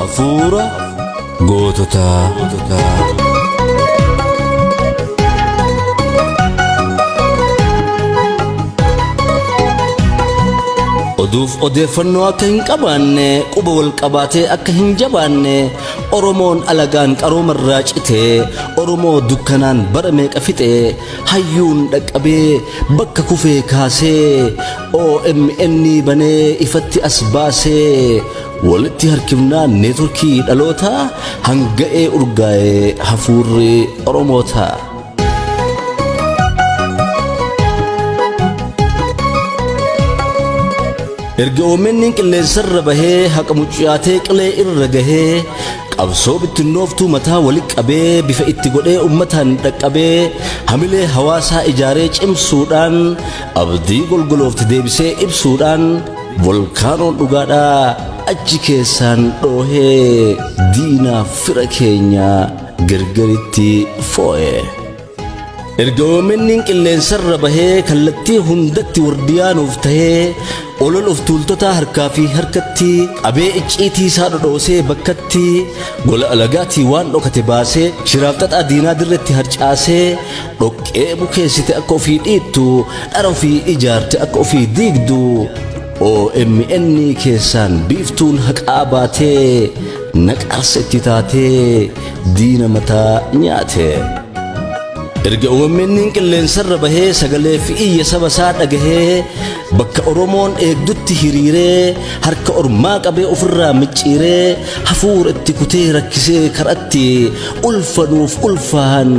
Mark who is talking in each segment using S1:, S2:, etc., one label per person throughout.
S1: Hafuura goototaa. Oduuf odeeffannoo akka hin qabaanne, quba wal qabaatee akka hin jabaanne, Oromoon alagaan qaroomarraa citee, Oromoo dukkanaan bara meeqa fixee, hayyuun dhaqqabee bakka kufee kaasee, OMN banee ifatti as baasee, walitti harkifnaan neetworkii dhalootaa hanga'ee urgaa'ee hafuurri Oromootaa. Erga OMN qilleensarra bahee haqa muccaatee qilee irra gahee qabsoo bittinnooftuu mataa walitti qabee bifa itti godhee uummataan dhaqqabee hamilee hawaasaa ijaaree cimsuudhaan abdii golgoloofte deebisee ibsuudhaan volkaanoon dhugaadhaa achi keessaan dhoohee diinaaf fira keenya gargaritti foo'e. Erga OMN qilleensarra bahee kallattii hundatti wardiyaanuuf tahee olol of tuultota harkaa fi harkatti qabee icciitii isaa dhodhoosee bakkatti gola alagaatii waan dhokate baasee shiraaf xaxaa diinaa dirretti harcaasee dhoqqee bukeessite akka ofii dhiittu dhara ofii ijaarte akka ofii diigdu OMN keessaan biiftuun haqaa baatee naqarsa itti taatee diina mataa nyaate. Erga OMN qilleensarra bahee sagalee fi iyya saba isaa dhagahee bakka Oromoon eegdutti hiriiree harka ormaa qabee ofirraa micciiree hafuura itti kutee rakkisee karatti ulfanuuf ulfaan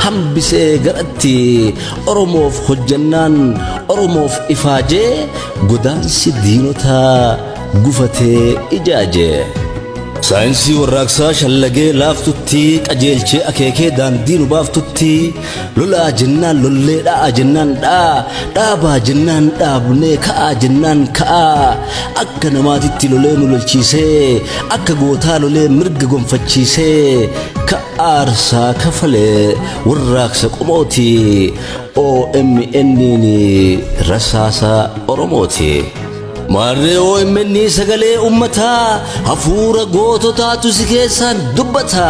S1: hambisee garatti Oromoof hojjannaan Oromoof ifaajee godaansi diinotaa gufatee ijaaje. Saayinsii warraaqsaa shallagee laaftutti qajeelchee akeekee daandii nu baaftutti lolaa jennaan lollee dha'aa jennaan dha'aa dhaabaa jennaan dhaabnee ka'aa jennaan ka'aa akka namaatitti lolee nu lolchiisee akka gootaa lolee mirga gonfachiisee ka aarsaa kafalee warraaqsa qomooti OMN rasaasa Oromooti. Maarree OMN sagalee uummataa hafuura goototaatu si keessaan dubbata.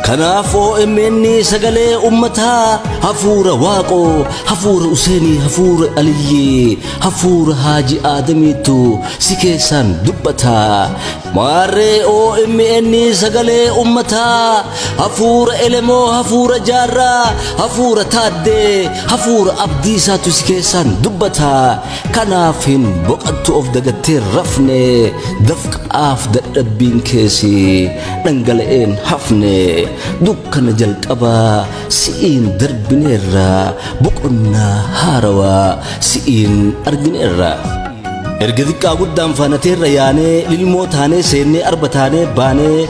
S1: Kanaaf OMN sagalee uummataa hafuura Waaqoo, hafuura Useenii, hafuura Aliyyii, hafuura Haaji Aadamiitu si keessaan dubbata. Maarree OMN sagalee uummataa hafuura Elemoo, hafuura Jaarraa, hafuura Taaddee, hafuura Abdiisaatu si keessaan dubbata. Kanaaf hin boqottu of dagattee rafne dafqaaf dadhabbiin keessi dhangala'een hafne dukkana jalqabaa si'iin darbineerra boqonnaa haarawaa si'iin argineerra. Erga xiqqaa guddaan faanateerra yaanee lilmoo taanee seennee arba taanee baanee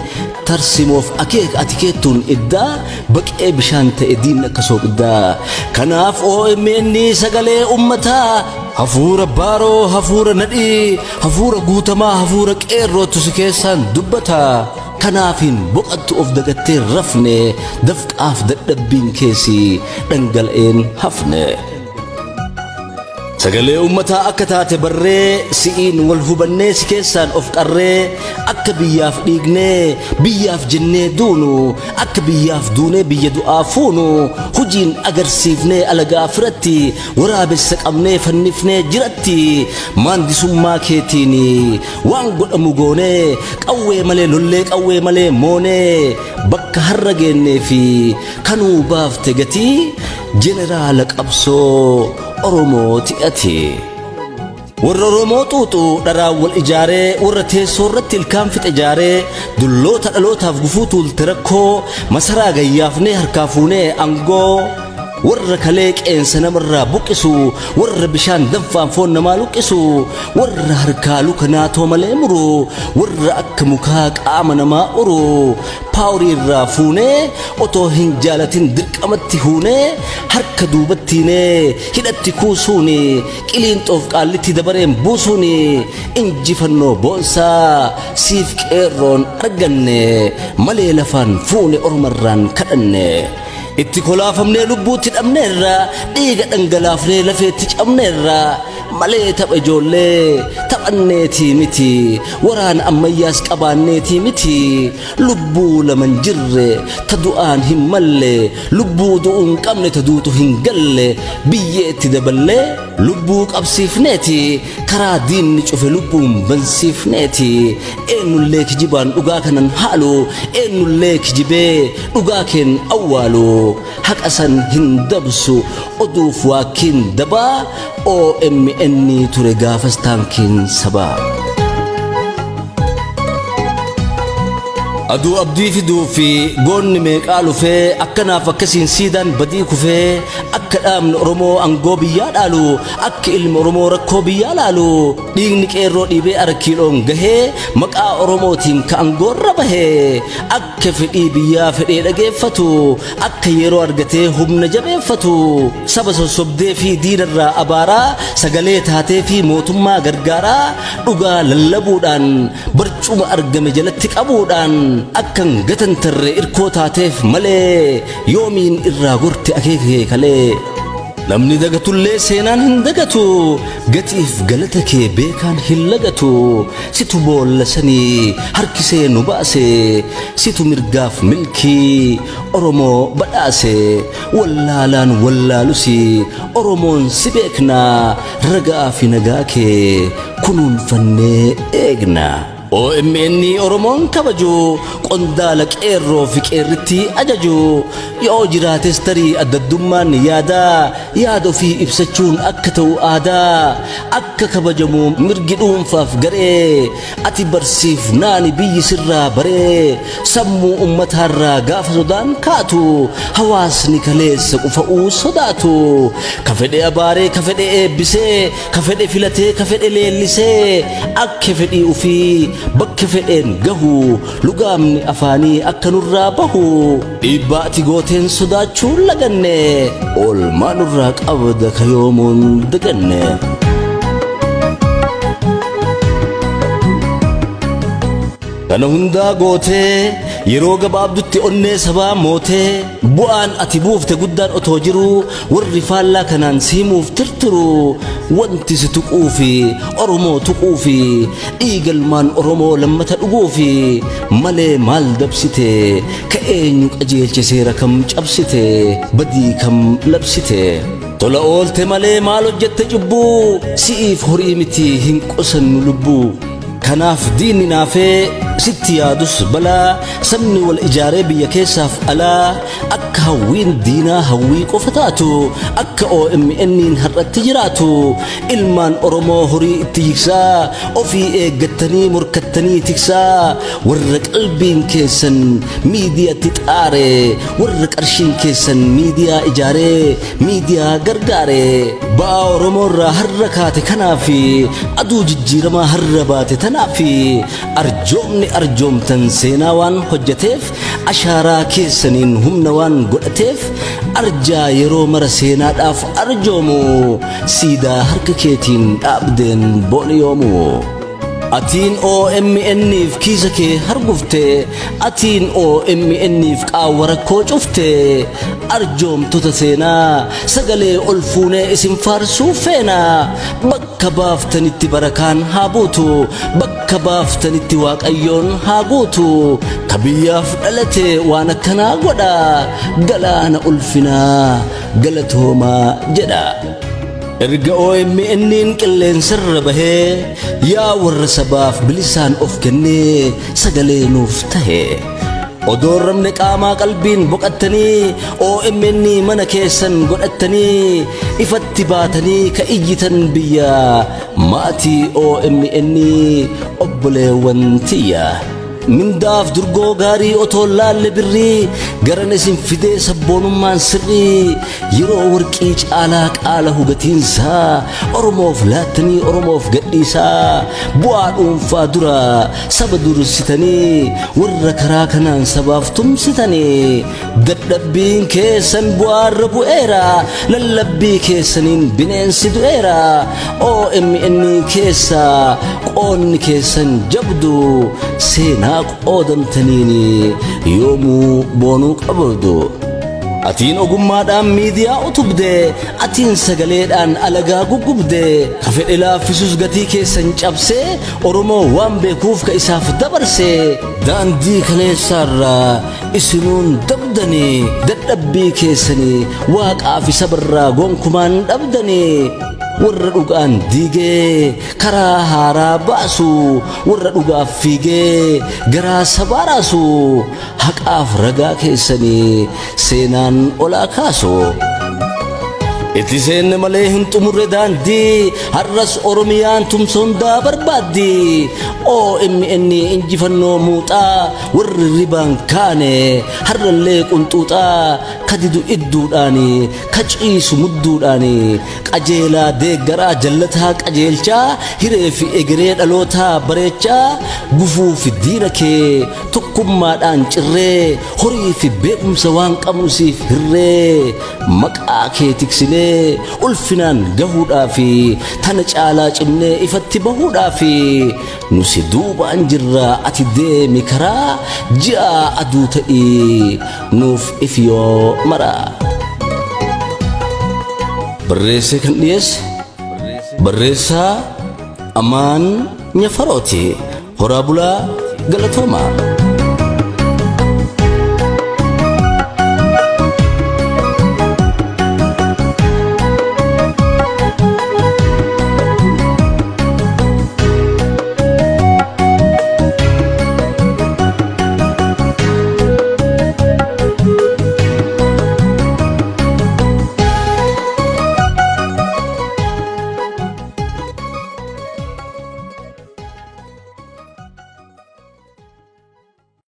S1: tarsimoof akeeka ati keettuun iddaa baqee bishaan ta'e diinni akka sooqiddaa. Kanaaf OMN sagalee uummataa hafuura baaroo, hafuura nadhii, hafuura guutamaa, hafuura qeerrootu si keessaan dubbata. Kanaaf hin boqottu of dagattee rafne dafqaaf dadhabbiin keessi dhangala'een hafne. Sagalee uummataa akka taate barree si'iin wal hubannee si keessaan of qarree akka biyyaaf dhiignee biyyaaf jennee duunu akka biyyaaf duunee biyya du'aa fuunu hojiin agarsiifnee alagaa firatti waraabessa qabnee fannifnee jiratti maandisummaa keetiin waan godhamu goonee qawwee malee lollee qawwee malee moonee bakka har'a geennee fi kanuu baafte gatii jeneraala qabsoo Oromoo ati. Warra Oromoo xuuxuu dharaan wal ijaaree warra teessoo irratti ilkaan fixe ijaaree dulloota dhalootaaf gufuu tuulte rakkoo masaraa gayyaafnee harkaa fuunee aangoo warra kalee qeensa namarraa buqqisu warra bishaan danfaan foon namaa luqqisu warra harkaa luka naatoo malee muru warra akka mukaa qaama namaa uru paaworii irraa fuunee otoo hin jaalatin dirqamatti huunee harka duubattiinee hidhatti kuusuuni qiliinxoof qaallitti dabareen buusuuni injifannoo boonsaa siif qeerroon arganne malee lafaan fuune ormarraan kadhanne. Itti kolaafamnee lubbuutti dhabneerra dhiiga dhangalaafnee lafeetti cabneerra Malee tapha ijoollee taphanneetii miti, waraana ammayyaas qabaanneetii miti. Lubbuu laman jirre ta du'aan hin malle, lubbuu du'uu hin qabne ta duutu hin galle, biyyeetti daballee lubbuu qabsiifneeti, karaa diinni cufe lubbuun bansiifneeti. Eenyullee kijibaan dhugaa kanan haalu, eenyullee kijibee dhugaa keen awwaalu, haqa san hin dabsu oduuf waakkiin dabaa. OMN ture gaafas taankiin sabaa. Aduu abdii fiduu fi goonni meeqaa lufee, akkanaaf akkasiin siidaan badii kufee, akka dhaabni Oromoo aangoo biyyaa dhaalu, akka ilmi Oromoo rakkoo biyyaa laalu, dhiigni qeerroo dhiibee arkiiloon gahee, maqaa Oromootiin ka aangoorra bahee, akka fedhii biyyaa fedhee dhageeffatu, akka yeroo argatee humna jabeeffatu, saba sossobdee fi diinarraa abaaraa, sagalee taatee fi mootummaa gargaaraa, dhugaa lallabuudhaan barcuma argame jalatti qabuudhaan akkan gatantarre irkoo taateef malee yoomiin irraa gorte akeeka kalee. Namni dagatullee seenaan hin dagatu, gatiif galata kee beekaan hin lagatu. Situ boolla sanii harkisee nu baase, situ mirgaaf milkii Oromoo badhaase. Wallaalaan wallaalusi Oromoon si beekna, ragaa fi nagaa kee kunuunfannee eegna. OMN Oromoon kabaju, qondaala qeerroo fi qeerritti ajaju, yoo jiraates tarii addaddummaan yaadaa, yaada ofii ibsachuun akka ta'u aadaa, akka kabajamu mirgi dhuunfaaf garee, ati barsiif naani biyyi sirraa baree, sammuu ummataarraa gaafa sodaan kaatu, hawaasni kaleessa qufa'uu sodaatu, ka fedhe abaaree, ka fedhe eebbisee, ka fedhe filatee, ka fedhe leellisee, akka fedhii ofii bakka fedheen gahu, lugaamni afaanii akka nurraa bahu, dhiibbaa ati gooteen sodaachuu laganne, oolmaa nurraa qabda ka yoomuun daganne. Kana hundaa gootee yeroo gabaabdutti onnee sabaa mootee, bu'aan ati buufte guddaan otoo jiruu, warri faallaa kanaan siimuuf tirtiru, wanti si tuquu fi Oromoo tuquu fi dhiigalmaan Oromoo lammata dhuguu fi malee maal dabsite, ka eenyu qajeelche, seera kam cabsite, badii kam labsite. Tola oolte malee maal hojjette cubbuu, si'iif horii miti hin qusannu lubbuu. Kanaaf diinni naafee sitti yaadus balaa, sabni wal ijaaree biyya keessaaf alaa, akka hawwiin diinaa hawwii qofa taatu, akka OMN'n har'atti jiraatu, ilmaan Oromoo horii itti jigsaa, ofii eeggattanii morkattanii tiksaa, warra qalbiin keessan miidiyaatti xaare, warra qarshiin keessan miidiyaa ijaaree miidiyaa gargaare, ba'aa Oromoo irraa har'a kaate kanaaf, aduu jijjiiramaa har'a baate tanaaf, arjoomni arjoomtan seenaa waan hojjeteef, ashaaraa keessaniin humna waan godhateef, arjaa yeroo mara seenaadhaaf arjoomu, siidaa harka keetiin dhaabdeen booniyoomu. Atiin OMN'if kiisa kee hargufte, atiin OMN'if qaawwa rakkoo cufte, arjoomtota seenaa sagalee ol fuunee isin faarsuu feena. Bakka baaftanitti barakaan haa buutu, bakka baaftanitti Waaqayyoon haa guutu, ka biyyaaf dhalate waan akkanaa godha, galaana ulfinaa galatoomaa jedha. Erga OMN'n qilleensarra bahee, yaa warra sabaaf bilisaan of kennee sagalee nuuf tahe, odoo ramne qaamaa qalbiin boqattanii, OMN mana keessan godhattanii, ifatti baatanii ka iyyitan biyya, maatii OMN obboleewwan tiyya. Mindaaf durgoo gaarii otoo laalle birrii, garan isin fidee sabboonummaan sirrii, yeroo warqii caalaa qaala hugatiinsaa, Oromoof laattanii Oromoof gadhiisaa, bu'aa dhuunfaa dura saba dursitanii, warra karaa kanaan sabaaf tumsitanii, dadhabbiin keessan bu'aarra bu'eera, lallabbii keessaniin bineensi du'eera. OMN keessa qoonni keessan jabdu, seenaa qoodamtaniin yoomuu boonuu qabdu. Atiin ogummaadhaan miidiyaa utubde, atiin sagaleedhaan alagaa guggubde, ka fedhe laaffisus gatii keessan cabsee, Oromoo waan beekuuf ka isaaf dabarse. Daandii kaleessaarraa isinuun dabdanii, dadhabbii keessanii waaqaa fi sabarraa gonkumaan dhabdanii. Warra dhugaan diigee karaa haaraa baasu, warra dhugaaf fiigee garaa sabaa raasu, haqaaf ragaa keessanii seenaan olaa kaasu. Itti seenne malee hin xumurre daandii, har'as Oromiyaan tumsa hundaa barbaaddi. OMN injifannoo muuxaa, warri ribaan kaane har'allee qunxuuxaa, kadidu idduudhaani, ka ciisu mudduudhaani, qajeelaa deeggaraa jallataa qajeelchaa, hiree fi egeree dhalootaa bareechaa, gufuu fi diina kee tokkummaadhaan cirree, horii fi beekumsa waan qabnu siif hirree, maqaa kee tiksinee ulfinaan gahuudhaafi tana caalaa cimnee ifatti bahuudhaafi nu si duubaan jirra. Ati deemi karaa ji'a aduu ta'ii nuuf ifiyoo mara. Barreessee kan dhiyeesse barreessaa Amaan Nyafarooti. Horaa bulaa, galatoomaa.